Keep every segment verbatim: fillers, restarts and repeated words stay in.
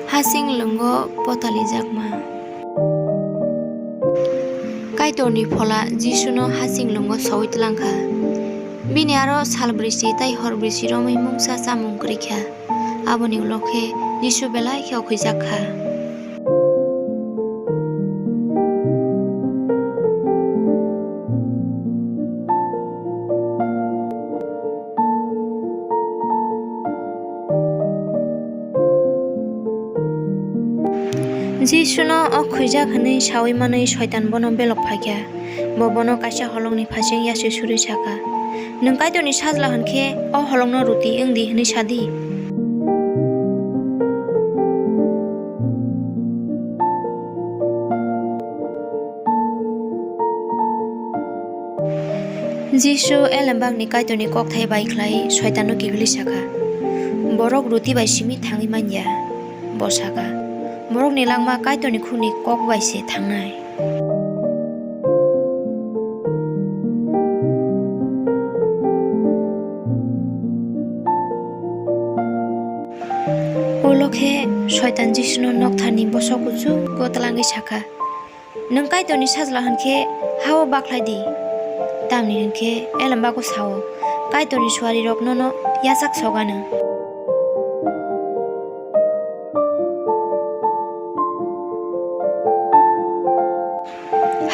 Hasing lwngo potalijakma. Kaitorni phola Jisuno hasing lwngo soui tlang kha. Bini aro sal brwichi tei hor brwichi romwi mungsa chamung kwrwi kha. Aboni ulo khe Jisu belai khe okhuijak kha. Jisuno okhuijak hwnwi saui manwi Soitan bono belok phai kha. Bo bono kaisa holongni phaising yaswi surwi sa kha, "Nwng Kaitorni Sajla hwn khe o holongno ruti wng di hwnwi sa di." Jisu elembakni Kaitorni kokthai bai khlai Soitanno kiphilwi sa kha, "Borok ruti bai simi thangwi man ya," bo sa kha. Borokni langma Kaitorni khukni kok bai se thangnai. Ulo khe Soitan Jisuno noktharni bosok kuchugo twlangwi sa kha, "Nwng Kaitorni Sajla hwn khe ha-o bakhlai di, tamni hwn khe elembago sa-o, 'Kaitorni suarirok nono yachak sok anw.'"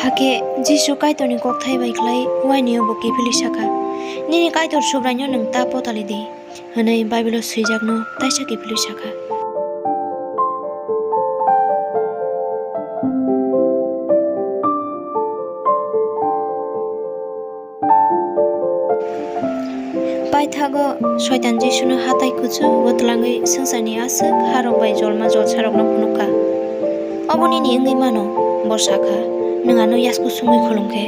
Hakhe Jisu Kaitorni kokthai bai khlai uainwi bo kiphilwi sa kha, "Nini Kaitor Subraino nwng ta potali di," hwnwi Baibelo swijakno taisa kiphilwi sa kha. Paithago Soitan Jisuno hatai kuchugo twlangwi swngcharni aswk harok bai jolma jolsarokno phunuk kha. "Obo nini wngwi mano?" bo sa kha, "Nwng ano yasku sungwi khulum khe."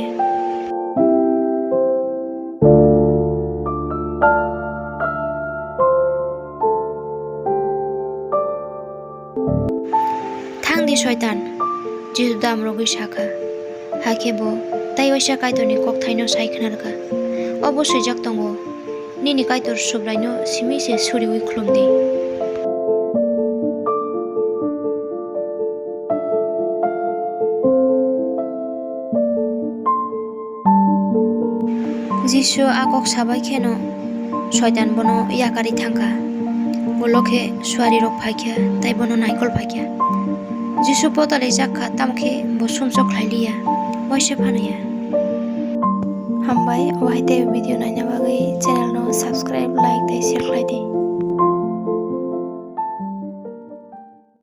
"Thang di, Soitan," Jisu damrogwi sa kha. Hakhe bo tai waisa Kaitorni kokthaino sai khna rwkha, "Obo swijak tongo, 'Nini Kaitor Subraino simi se suriui khulum di.'" Jisu a kok sabai kheno Soitan bono yakarwi thang kha. Ulo khe suarirok phai kha tei bono naikol phai kha. Jisu potalijak kha, tamo khe bo sumsok khlai li ya, waisa phano ya. Hambai, o hai tei video naina bagwi channel no subscribe, like tei share khlai di.